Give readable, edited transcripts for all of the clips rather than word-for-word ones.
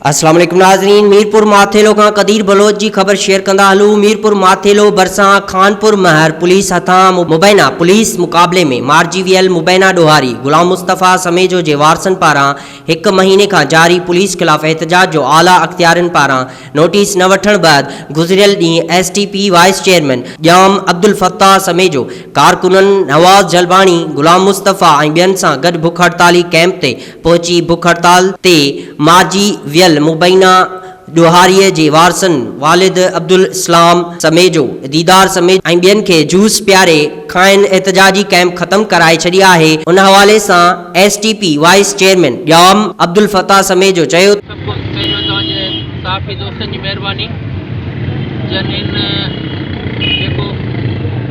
السلام عليڪم ناظرين ميرپور ماٿيلو کان قدير بلوچ جي خبر شيئر ڪندا هلون ميرپور ماٿيلو ڀرسان خانپور مهر پوليس هٿان مبينا پوليس مقابلي ۾ مارجي ويل مبينا ڏوهاري غلام مصطفيٰ سميجو جي وارثن پاران هڪ مهيني کان جاري پوليس خلاف احتجاج جو اعليٰ اختيارين پاران نوٽيس نه وٺڻ بعد گذريل ڏينهن S T P vice chairman Jam Abdul Fattah Samejo ڪارڪنن نواز جلباڻي، غلام مصطفيٰ ۽ ٻين سان گڏ بک هڙتالي ڪئمپ تي پهچي بک هڙتال تي مارجي ويل مبينا ڏوهاري جي وارثن والد عبدالاسلام سميجو، ديدار سميجو ۽ ٻين کي جوس پياري کانئن احتجاجي ڪئمپ ختم ڪرائي ڇڏي آهي ان حوالي سان S T P vice chairman Jam Abdul Fattah Samejo چيو ته. سڀ کان پهريون توهان جي صحافي دوستن جي مهرباني جن هن جيڪو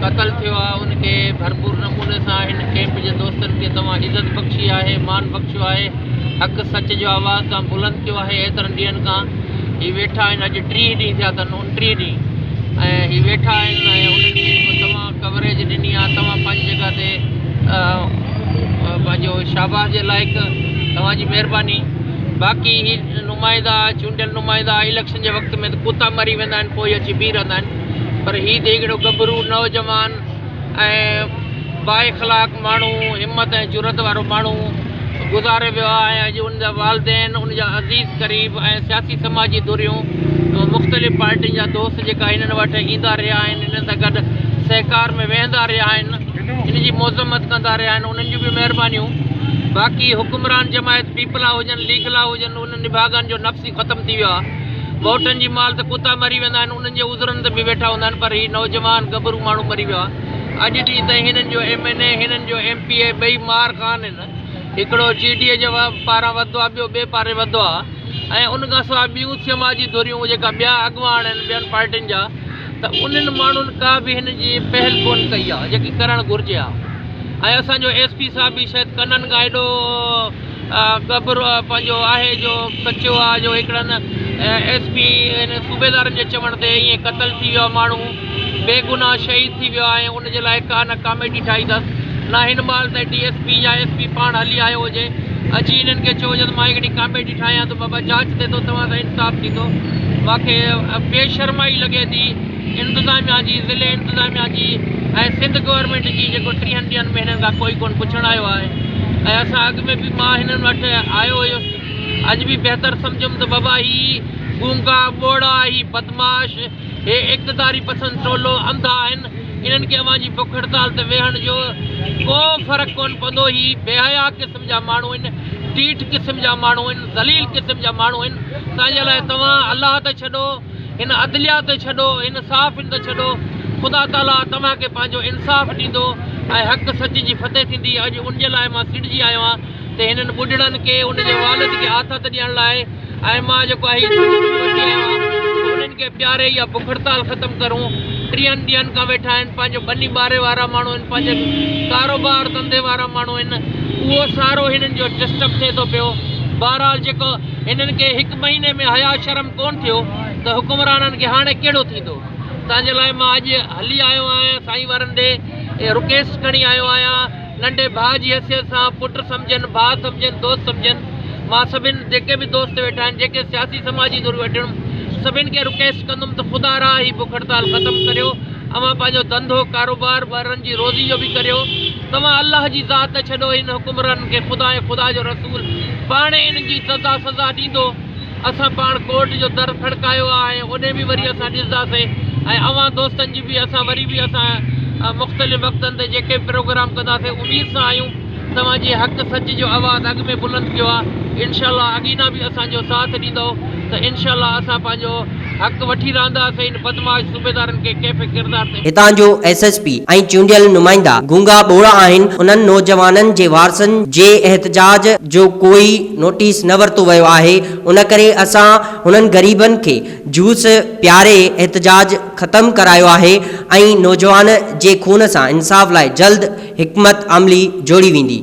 قتل ٿيو آهي ان کي ڀرپور نموني سان هن ڪئمپ جي دوستن کي توهان عزت بخشي آهي مان بخشيو آهي حق سچ جو آواز توهان بلند ڪيو آهي ايترن ڏينهن کان هي ويٺا آهن اڄ 30 ڏينهن ٿيا اٿن 29 ڏينهن ۽ هي ويٺا آهن ۽ انهن کي جيڪو توهان ڪوريج ڏني آهي توهان پنهنجي جڳهه تي پنهنجو شاباش جي لائق توهان جي مهرباني باقي هي نمائندا چونڊيل نمائندا اليڪشن جي وقت ۾ ته ڪتا مري ويندا آهن پوء اچي بيهي رهندا آهن پر هي ته هڪڙو ڳڀرو نوجوان ۽ بااخلاق ماڻهو همت ۽ جرئت وارو ماڻهو گذاري ويو آهي ۽ اڄ ان جا والدين ان جا عزيز قريب ۽ سياسي سماجي ڌريون مختلف پارٽين جا دوست جيڪا هنن وٽ ايندا رهيا آهن انهن سان گڏ سهڪار ۾ ويهندا رهيا آهن ان جي مذمت ڪندا رهيا آهن انهن جون به مهربانيون باقي حڪمران جماعت پيپلا هجن ليگلا هجن انهن نڀاڳن جو نفس ئي ختم ٿي ويو آهي ووٽن جي مال ته ڪتا مري ويندا آهن انهن جي عذرن تي به ويٺا هوندا آهن پر هي نوجوان ڳڀرو ماڻهو مري ويو آهي اڄ ڏينهن تائين هنن جو ايم اين اي هنن جو ايم پي اي ٻئي مار خان آهن هڪڙو جي ڊي اي جي پاران وڌو آهي ٻيو ٻئي پاري وڌو آهي ۽ ان کان سواء ٻيون سماجي ڌريون جيڪا ٻيا اڳواڻ آهن ٻين پارٽين جا ته انهن ماڻهن ڪا به هن جي پهل ڪونه ڪئي آهي جيڪي ڪرڻ گهرجي ها ۽ اسان جو ايس پي صاحب به شايد ڪنن کان ايڏو ڳڀرو پنهنجو آهي جو ڪچو آهي جو هڪڙن ايس پي هن صوبيدارن جي چوڻ تي ائين قتل ٿي ويو آهي ماڻهو بيگناهه شهيد ٿي ويو آهي ان جي لاء ڪا نه ڪاميٽي ٺاهي اٿس نه هن مهل تائين ڊي ايس پي يا ايس پي پاڻ هلي آيو هجي اچي هنن کي چيو هجي ته مان هڪڙي ڪاميٽي ٺاهيان ٿو بابا جاچ ٿئي ٿو توهان سان انصاف ٿيندو مان کي بي شرمائي لڳي ٿي انتظاميا جي ضلعي انتظاميا جي ۽ سنڌ گورنمينٽ جي جيڪو ٽيهن ڏينهن ۾ هنن کان ڪوئي ڪونه پڇڻ آيو آهي ۽ اسان اڳ ۾ به مان هنن وٽ آيو هيس اڄ به بهتر سمجهيم ته بابا هي گونگا ٻوڙا هي بدمعاش هي اقتداري پسند ٽولو انڌا آهن انهن کي اوهان جي بک هڙتال تي ويهڻ جو ڪو فرق ڪونه پوندو هي بي حيا قسم جا ماڻهو آهن ٽيٺ قسم جا ماڻهو آهن ذليل قسم جا ماڻهو آهن تنهن جي لاء توهان الله تي ڇڏو هن عدليه تي ڇڏو هن صحافين تي ڇڏو خدا تعاليٰ توهان کي پنهنجو انصاف ڏيندو ۽ حق سچ جي فتح ٿيندي اڄ ان جي لاء مان سڏجي آيو آهيان ته هنن ٻڍڙن کي ان جي والد کي آٿت ڏيڻ لاء ۽ مان جيڪو آهي هي جوس وٺي آيو آهيان ته انهن کي پياري اها بک هڙتال ختم ڪرون ٽيهن ڏينهن کان ويٺا آهن پنهنجو ٻني ٻاري وارا ماڻهو آهن پنهنجي ڪاروبار ڌنڌي وارا ماڻهو آهن اهو سارو هنن جو ڊسٽرب ٿئي ٿو پيو بهرحال جيڪو هنن کي هڪ مهيني ۾ حياء شرم ڪونه ٿيو ته حڪمرانن کي هاڻي ڪهڙو ٿيندو تنهن جي لاء مان اڄ هلي آيو آهيان سائين وارن ڏي رڪيسٽ کڻي آيو آهيان ننڍي ڀاء جي حيثيت سان پٽ سمجهن ڀاء سمجهن دوست سمجهن مان سڀن جيڪي به دوست ويٺا آهن جيڪي سياسي سماجي ڌريون ويٺيون آهن سڀن کي رڪيسٽ ڪندم ته خدا را هي بک هڙتال ختم ڪريو اوهان پنهنجو ڌنڌو ڪاروبار ٻارن جي روزي جو به ڪريو توهان الله جي ذات تي ڇڏو هن حڪمرانن کي خدا ۽ خدا جو رسول پاڻ انهن جي جزا سزا ڏيندو. اسان پاڻ ڪورٽ جو در کڙڪايو آهي ۽ اوڏي به وري اسان ڏسنداسين ۽ اوهان دوستن جي به اسان وري به اسان مختلف وقتن تي جيڪي به پروگرام ڪنداسين اميد سان آهيون توهان جي حق سچ جو آواز اڳ ۾ بلند ٿيو آهي انشاء الله اڳينا به اسان جو ساٿ ڏيندؤ ته انشاء الله اسان پنهنجو حق وٺي رهنداسين بدمعاش صوبيدارن کي ڪيف ڪردار تي. هتان جو ايس ايس پي ۽ چونڊيل نمائندا گونگا ٻوڙا آهن انهن نوجوانن جي وارثن جي احتجاج جو ڪوئي نوٽيس نه ورتو ويو آهي ان ڪري اسان هنن غريبن کي جوس پياري احتجاج ختم ڪرايو آهي ۽ نوجوان جي خون سان انصاف لاء جلد حڪمت عملي جوڙي ويندي.